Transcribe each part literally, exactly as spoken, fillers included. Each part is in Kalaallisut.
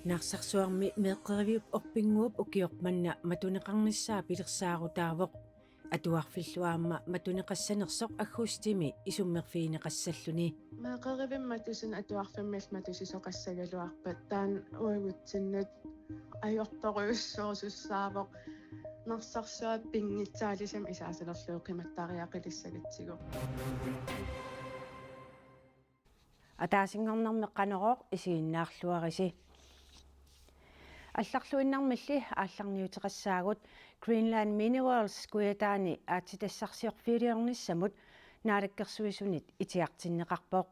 Narsarsuarmi meeqqeriviup Orpinnguup ukioq manna matuneqarnissaa pilersaarutaavoq. Atuarfillu aamma matuneqassanersoq aggustimi isummerfigineqassalluni. Meeqqerivimmi matusuni atuarfimmilu matusisoqassagaluarpat taanna uagutsinnut ajortorujussuusussaavoq. Narsarsuaq pinngitsaalisamik isaasalerlugu qimattariaqalissagatsigu. Ataasinngornermi Qanorooq isiginnaarluarisi. Allarluinnarmilli aallarniuteqassaagut. Greenland Minerals Kujataani aatsitassarsiorfiliornissamut Naalakkersuisunit itigartinneqarpoq.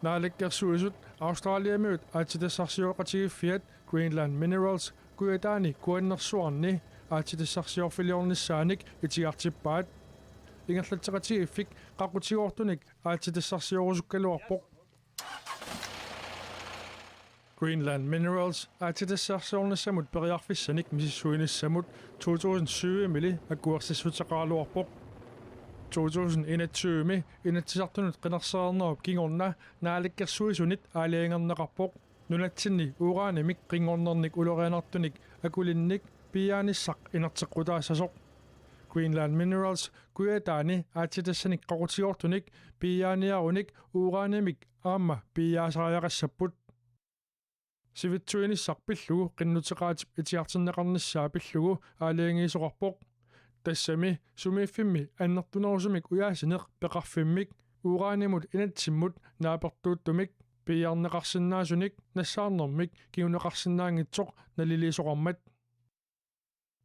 Naalakkersuisut Australiamiut aatsitassarsioqatigiiffiat Greenland Minerals Kujataani Kuannersuarni aatsitassarsiorfiliornissaanik itigartippaat. Ingerlatseqatigiiffik qaqutigoortunik aatsitassarsiorusukkaluarpoq. Greenland Minerals aatsitassarsiornissamut periarfissanik misissuinissamut to tusind syv-imili akuersissuteqaraluarpoq. To tusind enogtyve-mi Inatsisartunut qinersereernerup kingorna Naalakkersuisunit aalajangerneqarpoq. Nunatsinni uranimik qinngornernik ulorianartunik akulinnik piiaanissaq inerteqqutaassasoq. Greenland Minerals Kujataani aatsitassanik qaqutigoortunik piiaaniarunik uranimik aamma piiaasariaqassapput. Sivitsuinissaq pillugu qinnuteqaatip itigartinneqarnissaa pillugu aalajangiisoqarpoq. Tassami sumiiffimmi annertunerusumik ujaasineq peqarfimmik uranimut inatsimmut naapertuuttumik piiarneqarsinnaasunik nassaarnermik kinguneqarsinnaanngitsoq naliliisoqarmat.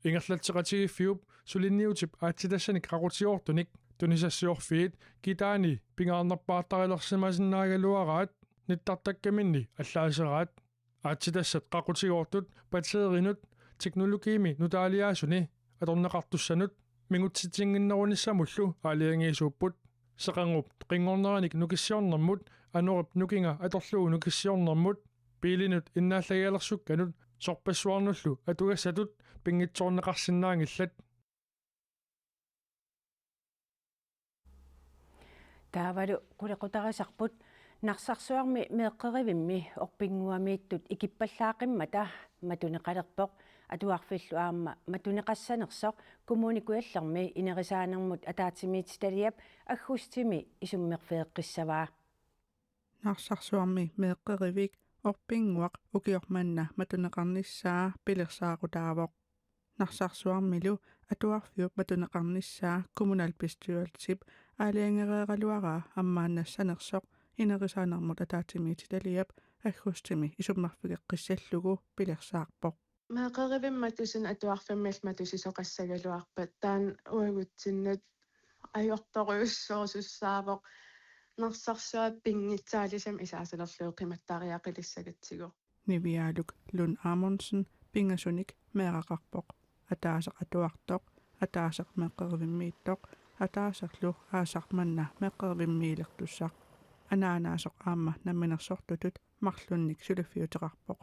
Ingerlatseqatigiiffiup suliniutip aatsitassanik qaqutigoortunik tunisassiorfiit kitaani pingaarnerpaartarilersimasinnaagaluaraat nittartakkaminni allaaseraat. Aatsitassat qaqutigoortut batteriinut teknologiimi nutaaliaasuni atorneqartussanut mingutsitsinnginnerunissamullu aalajangiisuupput. Seqernup qinngornerinik nukissiornermut, anorip nukinga atorlugu nukissiornermut, biilinut innaallagialersukkanut sorpassuarnullu atugassatut pinngitsoorneqarsinnaanngillat. Taavalu qulequtarisarput. Narsarsuarmi meeqqerivimmi Orpinnguamiittut ikippallaaqimmata matuneqalerpoq. Atuarfillu aamma matuneqassanersoq Kommune Kujallermi inerisaanermut ataatsimiititaliap aggustimi isummerfigeqqissavaa. Narsarsuarmi meeqqerivik Orpinnguaq ukioq manna matuneqarnissaa pilersaarutaavoq. Narsarsuarmilu atuarfiup matuneqarnissaa kommunalbestyrelsip aalajangereeraluaraa ammaannassanersoq inerisaanermut ataatsimiititaliap aggustimi isummerfigeqqissallugu pilersaarpoq. Meeqqerivimmi matusuni atuarfimmilu matusisoqassagaluarpat taanna uagutsinnut ajortorujussuusussaavoq. Narsarsuaq pinngitsaalisamik isaasalerlugu qimattariaqalissagatsigu. Niviaaluk Lund Amundsen pingasunik meeraqarpoq. Ataaseq atuartoq, ataaseq meeqqerivimmiittoq, ataaserlu aasaq manna meeqqerivimmiilertussaq. Anaanaasoq aamma namminersortutut marlunnik suliffiuteqarpoq.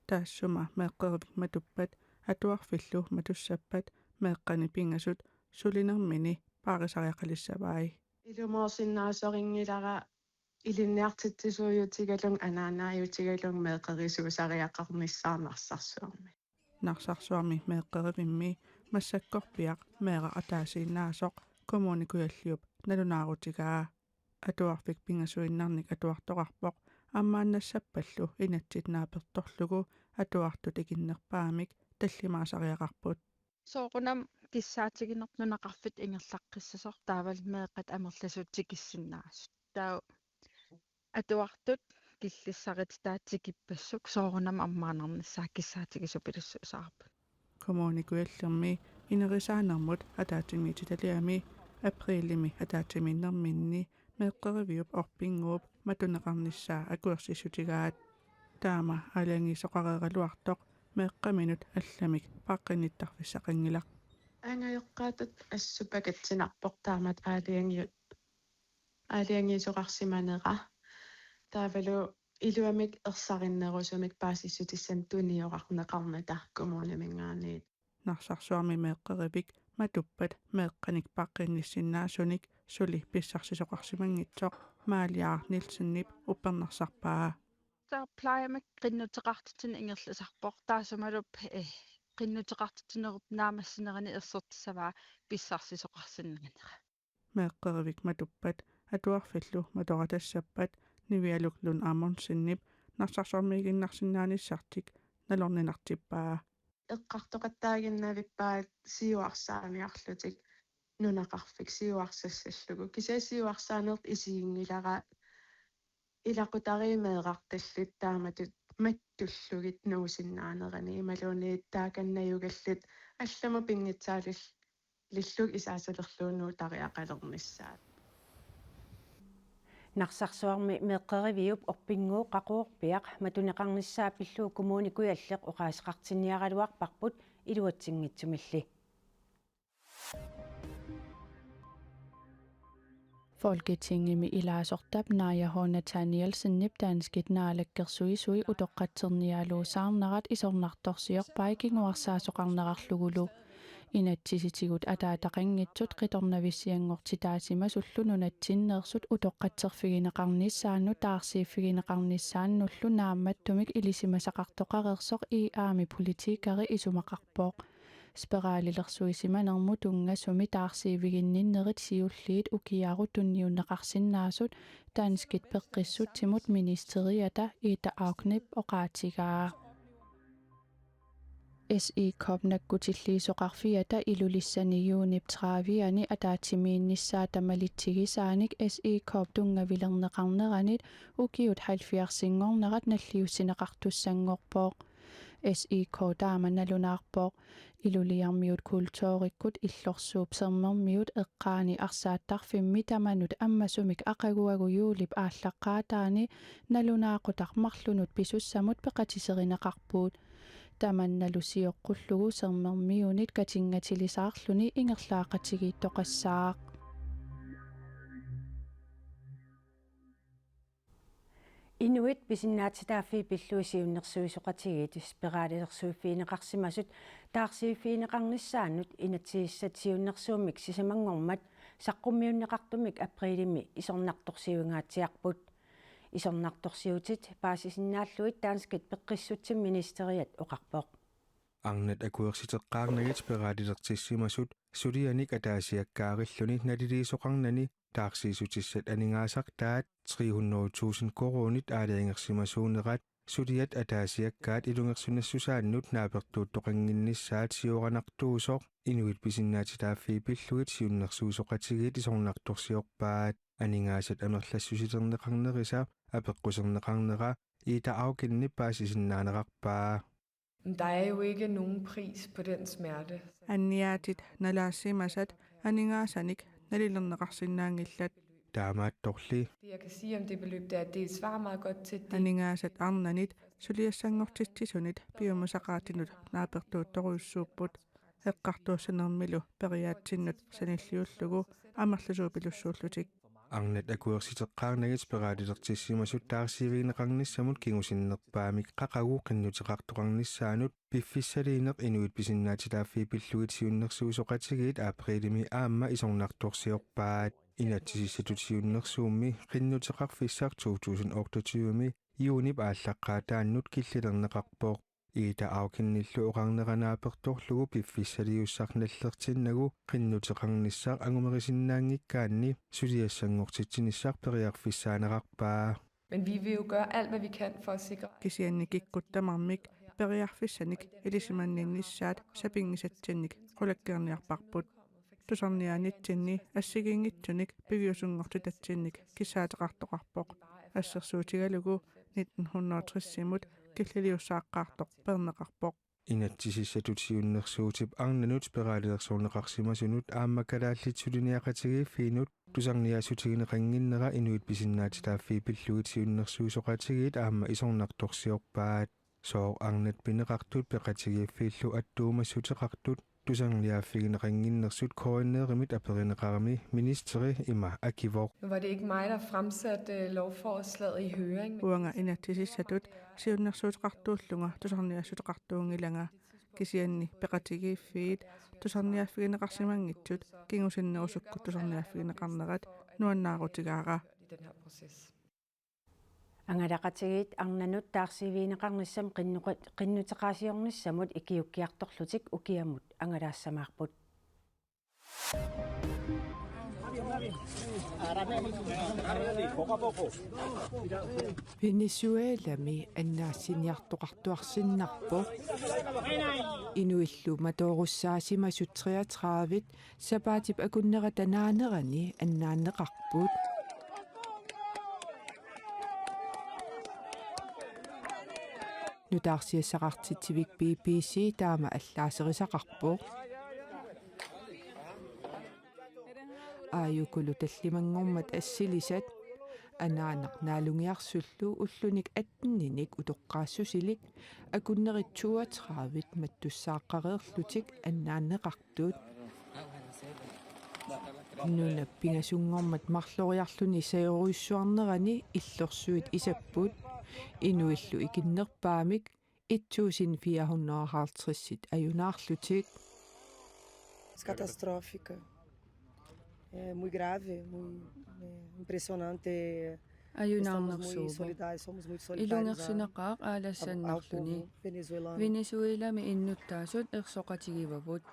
Taassuma meeqqerivik matuppat atuarfillu matussappat meeqqani pingasut sulinermini paarisariaqalissavai. Ilumoorsinnaasorinngilara ilinniartitsisuujutigalugu anaanaajuutigalugu meeqqerisuusariaqarnissaa Narsarsuarmi. Narsarsuarmi meeqqerivimmi massakkorpiaq meeraq ataasiinnaasoq Kommune Kujalliup nalunaarutigaa. Atuarfik pingasuinnarnik atuartoqarpoq ammaannassappallu inatsit naapertorlugu atuartut ikinnerpaamik tallimaasariaqarput. Soorunami kissaatigineq nunaqarfiit ingerlaqqissasoq taavalu meeqqat amerlasuut tikissinnaasut. Taava atuartut killissarititai tikippassuk soorunami ammaannarnissaa kissaatigisupilissaavarput. Kommune Kujallermi inerisaanermut ataatsimiititaliami aprilimi ataatsimiinnerminni meeqqeriviup Orpinnguup matuneqarnissaa akuersissutigaat. Taama aalajangiisoqareeraluartoq meeqqaminut allamik paaqqinnittarfissaqanngilaq. Angajoqqaatat assut pakatsinarpoq taamatut aalajangiu-, aalajangiisoqarsimanera. Taavalu iluamik ersarinnerusumik paasissutissanik tuniorarneqarnata kommuniminngaanniit. Narsarsuarmi meeqqerivik matuppat meeqqanik paaqqinnissinnaasunik suli pissarsisoqarsimanngitsoq Maaliaq Nielsenip uppernarsarpaa. Taava plejer man qinnuteqartitsineq ingerlasarpoq, taassumalu, eh, qinnuteqartitsinerup naammassinerani ersertissavaa pissarsisoqarsinnaanera. Meeqqerivik matuppat atuarfillu matoratassappat Nivialuk Lund Amundsenip Narsarsuarmiiginnarsinnaanissartik nalorninartippaa. Eqqartoqattaaginnavippaat siuarsaaniarlutik nunaqarfik siuarsassallugu. Kisianni siuarsaaneq isiginngilara ilaqutariit meerartallit taamatut mattullugit nuusinnaanerani imaluunniit taakannaajugallit allamut pinngitsaalillugit isaasalerluunniit nuutariaqalernissaat. Narsarsuarmi meeqqeriviup Orpinnguup Qaqugorpiaq matuneqarnissaa pillugu Kommune Kujalleq oqaaseqartinniaraluarparput iluatsinngitsumilli. Folketingimi ilaasortap Naaja H. Nathanielsenip danskit naalakkersuisui utoqqatsernialuusaarnerat isornartorsiorpai kinguarsaasoqarnerarlugulu. Inatsisitigut ataataqanngitsut qitornavissianngortitaasimasullu nunatsinneersut utoqqatserfigineqarnissaannut taarsiiffigineqarnissaannullu naammattumik ilisimasaqartoqareersoq I A-mi politikeri isumaqarpoq. Spiralilersuisimanermut tunngasumik taarsiiviginninnerit siulliit ukiarut tunniunneqarsinnaasut danskit peqqissutsimut ministeriata Ida Auknip oqaatigaa. S I K-p nakkutilliisoqarfiata Ilulissani juunip tredivianni ataatsimiinnissaata malitsigisaanik S I K-p tunngavilerneqarneranit ukiut halvfjerdsinngornerat nalliussineqartussanngorpoq. S I K taama nalunaarpoq. Iluliarmiut kulturikkut illorsuup sermermiut eqqaani arsaattarfimmi tamanut ammasumik aqaguagu juulip aallaqqaataani nalunaaqutaq marlunut pisussamut peqatiserineqarput. Tamannalu sioqqullugu sermermiunit katinngatilisarluni ingerlaaqatigiittoqassaaq. Inuit pisinnaatitaaffii pillugit siunnersuisoqatigiit spiralilersuiffigineqarsimasut taarsiiffigineqarnissaannut inatsisissatut siunnersuummik sisamanngormat saqqummiunneqartumik aprilimi isornartorsiuingaatsiarput. Isornartorsiutit paasisinnaallugit danskit peqqissutsimut ministeriat oqarpoq. Arnat akuersiteqqaarnagit spiralilertissimasut sulianik ataasiakkaarilluni naliliisoqarnani taarsiissutissat aningaasartaat tre hundrede tusind koruunit aalajangersimasuunerat suliat ataasiakkaat ilungersunassusaannut naapertuuttoqannginnissaat sioranartuusoq inuit pisinnaatitaaffii pillugit siunnersuisoqatigiit isornartorsiorpaat. Aningaasat amerlassusilerneqarnerisa apeqquserneqarnera Ida Aukenip paasisinnaanerarpaa. Der er jo ikke nogen pris på den smerte. Anniaatit nalaassimasat aningaasanik nalilerneqarsinnaanngillat. Taamaattorli. Det, jeg kan sige om det beløb, det er, at det svarer meget godt til det. Aningaasat arnanit suliassanngortitsisunit piumasaqaatinut naapertuuttorujussuupput. Eqqartuussanermilu periaatsinnut sanilliullugu amerlasuupilussuullutik. Arnat akuersiteqqaarnagit spiralilertissimasut taarsiivigineqarnissamut kingusinnerpaamik qaqugu qinnuteqartoqarnissaanut piffissaliineq inuit pisinnaatitaaffii pillugit siunnersuisoqatigiit aprilimi aamma isornartorsiorpaat. Inatsisissatut siunnersuummi qinnuteqarfissaq to tusind otteogtyve-mi juunip aallaqqaataannut killilerneqarpoq. Ida Aukenillu oqarnera naapertorlugu piffissaliussaq nallertinnagu qinnuteqarnissaq angumerisinnaanngikkaanni suliassanngortitsinissaq periarfissaanerarpaa. Men vi vil jo gøre alt, hvad vi kan for at sikre. Kisianni kikkut tamarmik periarfissanik ilisimanninnissaat sapinngisatsinnik qulakkeerniarparput. Tusarniaanitsinni assigiinngitsunik piviusunngortitatsinnik kissaateqartoqarpoq. Assersuutigalugu nitten hundrede og tres-imut killiliussaaqqaartoq peerneqarpoq. Inatsisissatut siunnersuutip arnanut spiralilersorneqarsimasunut aamma Kalaallit Suliniaqatigiiffiinut tusarniaassutigineqannginnera inuit pisinnaatitaaffii pillugit siunnersuisoqatigiit aamma isornartorsiorpaat. Sooq arnat pineqartut peqatigiiffiillu attuumassuteqartut tusarniaaffigineqannginnersut K N R-imit aperineqarami ministeri ima akivoq. Nu var det ikke mig, der fremsatte, øh, lovforslaget i høring, men uanga inatsisissatut siunnersuuteqartuullunga tusarniaassuteqartuunngilanga. Kisianni peqatigiiffiit tusarniaaffigineqarsimanngitsut kingusinnerusukkut tusarniaaffigineqarnerat nuannaarutigaara. I den her proces. Angalaqatigiit arnanut taarsiivigineqarnissamut qinnuqa-, qinnuteqaasiornissamut ikiukkiartorlutik ukiamut angalaassamaarput. Venezuelami annaassiniartoqartuarsinnarpoq. Inuillu matoorussaasimasut treogtredive sapaatip akunnerata naanerani annaanneqarput. Nutaarsiassaqartitsivik B B C taama allaaserisaqarpoq. Aajukulu tallimanngormat assilisat, anaanaq naalungiarsullu ullunik atteninik utoqqaassusilik, akunnerit toogtredive mattussaaqqareerlutik annaanneqartut. Nunap pingasunngormat marloriarluni sajorujussuarnerani illorsuit isapput, inuillu ikinnerpaamik et tusind fire hundrede og halvtreds ajunaarlutik. Es catastrófica. É muito grave, muito, é, impressionante. Estamos muito solidários, somos muito solidários a, ao, ao povo venezuelano. Ajunarnersuuvoq. Ilungersunaqaaq aalassannarluni. Venezuelami innuttaasut ersoqatigivavut.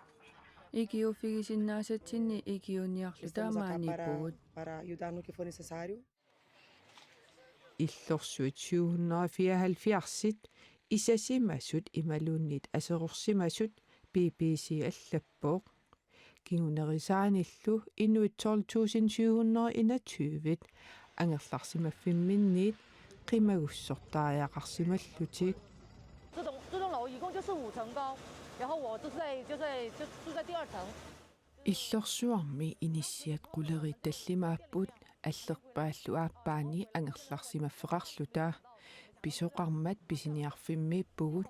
Ikiuuffigisinnaasatsinni ikiuiniarluta maaniippugut. Estamos acá para, para ayudar no que for necesario. Illorsuit syv hundrede og fireoghalvfjerds isasimasut imaluunniit aserorsimasut B B C allappoq. Kingunerisaanillu inuit tolv tusind syv hundrede enogtyve angerlarsimaffimminniit qimagussortariaqarsimallutik. 这栋，这栋楼一共就是五层高，然后我就在，就在，就住在第二层。 Illorsuarmi inissiat quleriit tallimaapput, allerpaallu aappaanni angerlarsimaffeqarluta. Pisoqarmat pisiniarfimmiippugut,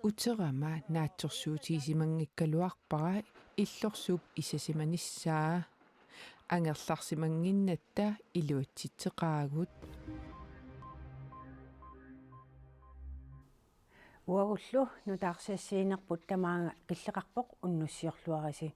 uterama naatsorsuutigisimanngikkaluarpara illorsuup isasimanissaa. Angerlarsimannginnatta iluatsitseqaagut. Uagullu nutaarsiassiinerput tamaanga killeqarpoq, unnussiorluarisi.